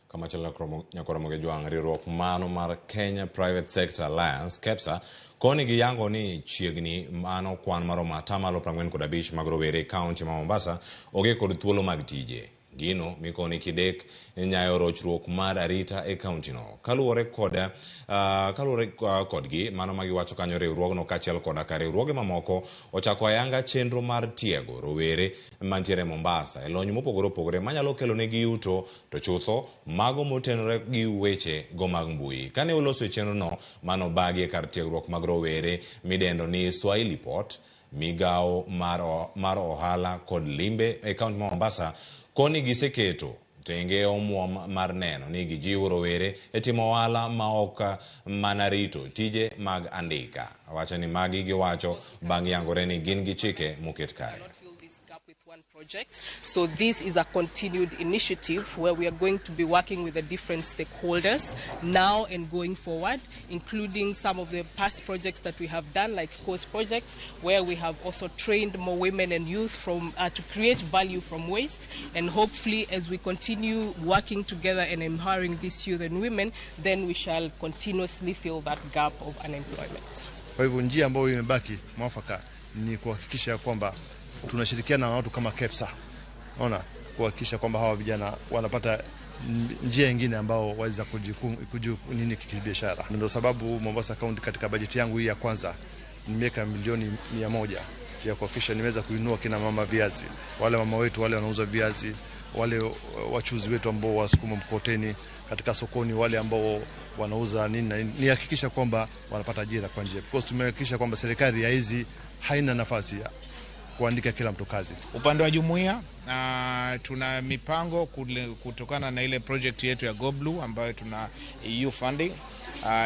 Kamachielo Nyakwar Ramogi Ojwang', riwruok mano mar Kenya Private Sector Alliance, KEPSA, koni giyango ni chiegni mano kwan maromo atamalo 45 mag rowere e kaunti ma Mombasa onge kod thuolo mag tije. Gino mikoni kidek nyayo rochruok mar arita e kauntino. Kaluwore kod kaluwore kodgi mano ma giwacho kanyo riwruogno kaachiel koda ka riwruoge mamoko ochako ayanga chenro mar tiego rowere mantiere Mombasa e lony mopogore opogore manyalo kelo negi yuto to chutho mago motenore gi weche go mag mbui. Kane oloso e chenro no mano bagi e kar tiegruok mag rowere midendo ni Swahili Port, migawo mar ohala kod limbe e kaunti ma Mombasa koni giseketo tenge omuom mar neno ni gijiwo rowere e timo ohala ma ok mana rito tije mag andika. Wacho ni magi giwacho bang' yangore ni gin gi chike moket kare. Project. So this is a continued initiative where we are going to be working with the different stakeholders now and going forward, including some of the past projects that we have done, like COSE project, where we have also trained more women and youth from to create value from waste. And hopefully, as we continue working together and empowering these youth and women, then we shall continuously fill that gap of unemployment. Kwa hivyo njia ambayo imebaki mwafaka ni kuhakikisha kwamba tunashirikiana na watu kama KEPSA, ona, kuhakikisha kwamba hawa vijana wanapata njia nyingine ambao waweza nini kibiashara. Ndio sababu Mombasa County katika bajeti yangu hii ya kwanza nimeweka milioni 100 ya kuhakikisha niweza kuinua kina mama viazi, wale mama wetu wale wanauza viazi, wale wachuzi wetu ambao wasukuma mkokoteni katika sokoni, wale ambao wanauza nini na nini, nihakikisha kwamba wanapata ajira kwa njia, because tumehakikisha kwamba serikali ya hizi haina nafasi ya kuandika kila mtu kazi. Upande wa jumuiya tuna mipango kutokana na ile project yetu ya GoBlue ambayo tuna EU funding,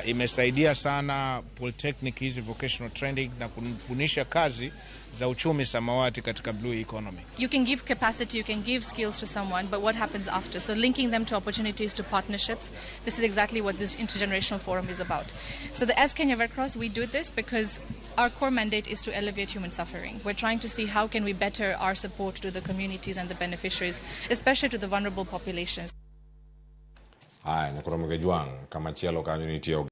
imesaidia sana polytechnic hizi vocational training na kubunisha kazi za uchumi samawati katika blue economy. You can give capacity, you can give skills to someone, but what happens after? So linking them to opportunities, to partnerships, this is exactly what this intergenerational forum is about. So as Kenya Red Cross, we do this because our core mandate is to alleviate human suffering. We're trying to see how can we better our support to the communities and the beneficiaries, especially to the vulnerable populations. Haya, Nyakwar Ramogi Ojwang', kamachielo kanyo nitie